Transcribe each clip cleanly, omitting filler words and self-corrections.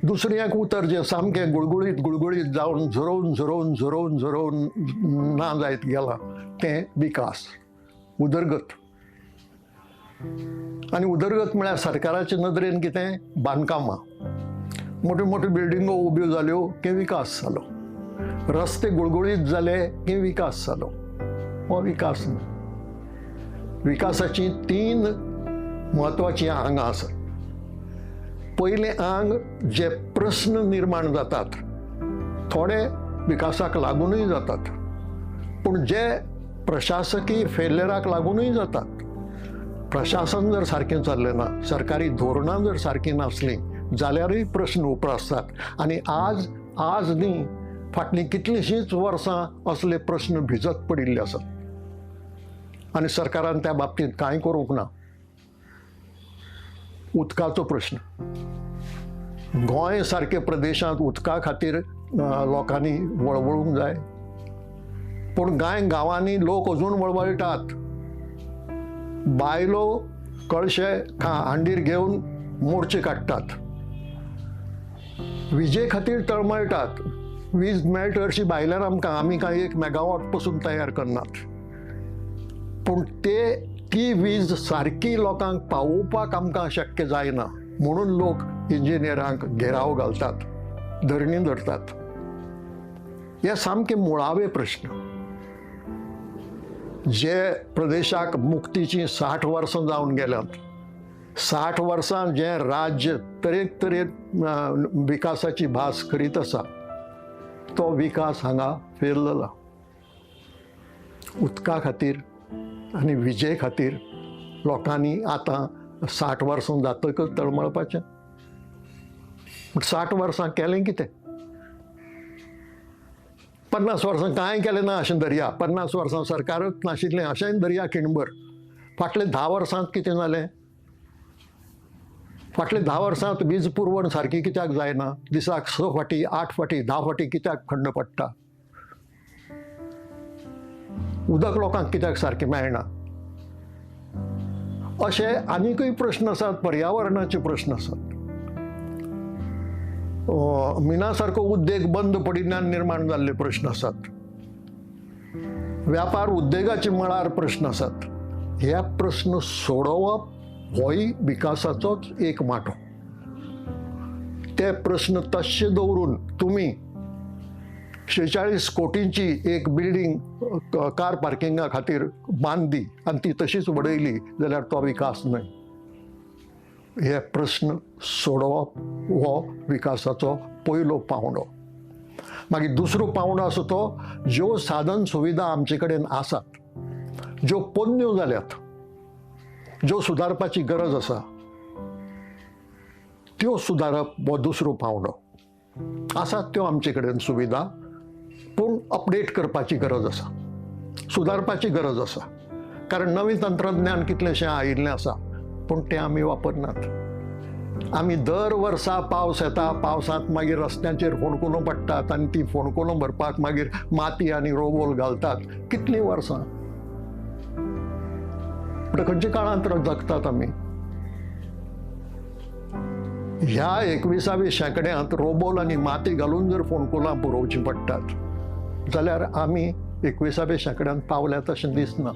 दुसरें एक उतर जें सामकें गुळगुळीत गुळगुळीत जावन झरोवन झरोवन झरोवन झरोवन ना जायत गेलां तें विकास, उदरगत. आनी उदरगत म्हळ्यार सरकाराचे नदरेन कितें? बांदकामां, मोट्यो मोट्यो बिल्डिंगो उब्यो जाल्यो की विकास जालो, रस्ते गुळगुळीत जाले की विकास जालो. हो विकास न्हय. विकासाचीं तीन म्हत्वाचीं आंगां आसात. पयलें आंग, जे प्रस्न निर्माण जातात थोडे विकासाक लागुनूय जातात, पूण जे प्रशासकी फेल्यराक लागुनूय जातात. प्रशासन जर सारकें चल्लें ना, सरकारी धोरणां जर सारकीं नासलीं जाल्यारूय प्रस्न उप्रासतात. आनी आज आज न्ही, फाटलीं कितलींशींच वर्सां असले प्रस्न भिजत पडिल्ले आसात आनी सरकारान त्या बाबतींत कांय करूंक ना. उदकाचो प्रश्न, गोंय सारके प्रदेशांत उदका खातीर लोकांनी वळवळूंक जाय, पूण कांय गांवांनी लोक अजून वळवळटात. बायलो कळशे हांडीर घेवन मोर्चे काडटात, विजे खातीर तळमळटात. वीज मेळटा अशी भायल्यान आमकां, आमी कांय एक मेगावॉट पसून तयार करनात, पूण ती वीज सारकी लोकांक पावोवपाक आमकां शक्य जायना म्हणून लोक इंजिनियरांक घेराव घालतात, धरणी धरतात. हे सामके मुळावे प्रश्न. जे प्रदेशाक मुक्तीचीं 60 वर्सां जावन गेल्यांत, 60 वर्सां जें राज्य तरेक विकासाची भास करीत आसा तो विकास हांगा फेल जाला. उदका खातीर आनी विजे खातीर लोकांनी आतां 60 वर्सां जातकच तळमळपाचें. 60 वर्सां केलें कितें? 50 वर्सां कांय केलें ना अशें धरया, 50 वर्सां सरकारच नाशिल्लें अशेंय धरया खिणभर. फाटले 10 वर्सांत कितें जालें? फाटले 10 वर्सांत वीज पुरवण सारकी कित्याक जायना? दिसाक 6 फाटी, 8 फाटी, 10 फाटी कित्याक खंड पडटा? उदक लोकांक कित्याक सारकें मेळना? अशे आनीकय प्रश्न आसात, पर्यावरणाचे प्रश्न आसात. मिना सारको उद्देग बंद पडिल्ल्यान निर्माण जाल्ले प्रश्न आसात, व्यापार उद्देगाचे मळार प्रश्न आसात. हे प्रश्न सोडोवप होय विकासाचोच एक वांटो. ते प्रश्न तश्शे दवरून तुमी 46 कोटींची एक बिल्डींग कार पार्किंगा खातीर बांदली आनी ती तशीच वडयली जाल्यार तो विकास न्हय. हे प्रश्न सोडोवप हो विकासाचो पयलो पावंडो. मागीर दुसरो पावंडो आसा तो ज्यो साधन सुविधा आमचे कडेन आसात, ज्यो पोन्न्यो जाल्यात, ज्यो सुदारपाची गरज आसा त्यो सुदारप हो दुसरो पावंडो. आसात त्यो आमचे कडेन सुविधा, पूण अपडेट करपाची गरज आसा, सुदारपाची गरज आसा. कारण नवें तंत्रज्ञान कितलेंशें आयिल्लें आसा पूण तें आमी वापरनात. आमी दर वर्सा पावस येता, पावसांत मागीर रस्त्यांचेर फोंडकुलां पडटात आनी ती फोंडकुलां भरपाक मागीर माती आनी रोबोल घालतात. कितलीं वर्सां म्हणटा खंयच्या काळांत जगतात आमी? ह्या 21व्या शेंकड्यांत रोबोल आनी माती घालून जर फोंडकुलां पुरोवचीं पडटात जाल्यार आमी 21व्या शेंकड्यांत पावल्यात अशें दिसना.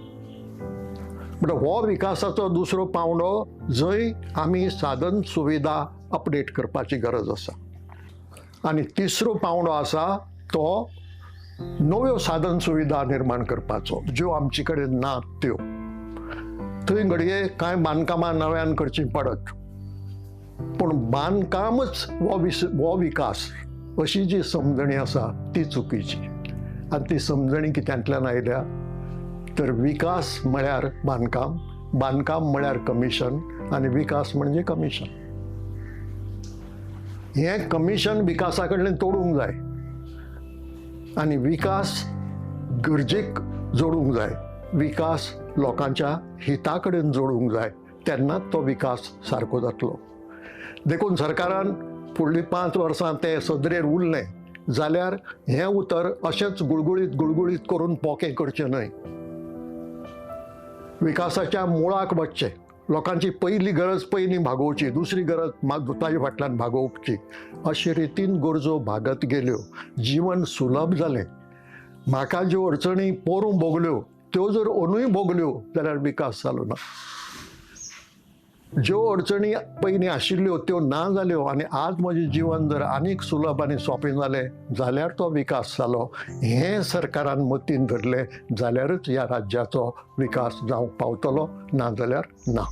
म्हणटा हो विकासाचो दुसरो पावंडो, जंय आमी साधन सुविधा अपडेट करपाची गरज आसा. आनी तिसरो पावंडो आसा तो नव्यो साधन सुविधा निर्माण करपाचो, ज्यो आमचे कडेन ना त्यो. थंय घडये कांय बांदकामां नव्यान करचीं पडत, पूण बांदकामच हो विकास अशी जी समजणी आसा ती चुकीची. आनी ती समजणी कित्यांतल्यान आयल्या? तर विकास म्हळ्यार बांदकाम, बांदकाम म्हळ्यार कमिशन आनी विकास म्हणजे कमिशन. हें कमिशन विकासा कडल्यान तोडूंक जाय आनी विकास गरजेक जोडूंक जाय, विकास लोकांच्या हिता कडेन जोडूंक जाय, तेन्नाच तो विकास सारको जातलो. देखून सरकारान फुडलीं 5 वर्सां तें सदरेर उरलें जाल्यार हें उतर अशेंच गुळगुळीत गुळगुळीत करून पोकें करचें न्हय. विकासाच्या मुळाक वचचें. लोकांची पयली गरज पयलीं भागोवची, दुसरी गरज ताजे फाटल्यान भागोवची, अशे रितीन गरजो भागत गेल्यो, जिवन सुलभ जालें. म्हाका ज्यो अडचणी पोरूं भोगल्यो त्यो जर अंदूय भोगल्यो जाल्यार विकास जालो ना. ज्यो अडचणी पयलीं आशिल्ल्यो त्यो ना जाल्यो आनी आज म्हजें जिवन जर आनीक सुलभ आनी सोंपें जालें जाल्यार तो विकास जालो. हें सरकारान मतीन धरलें जाल्यारच ह्या राज्याचो विकास जावंक पावतलो, ना जाल्यार ना.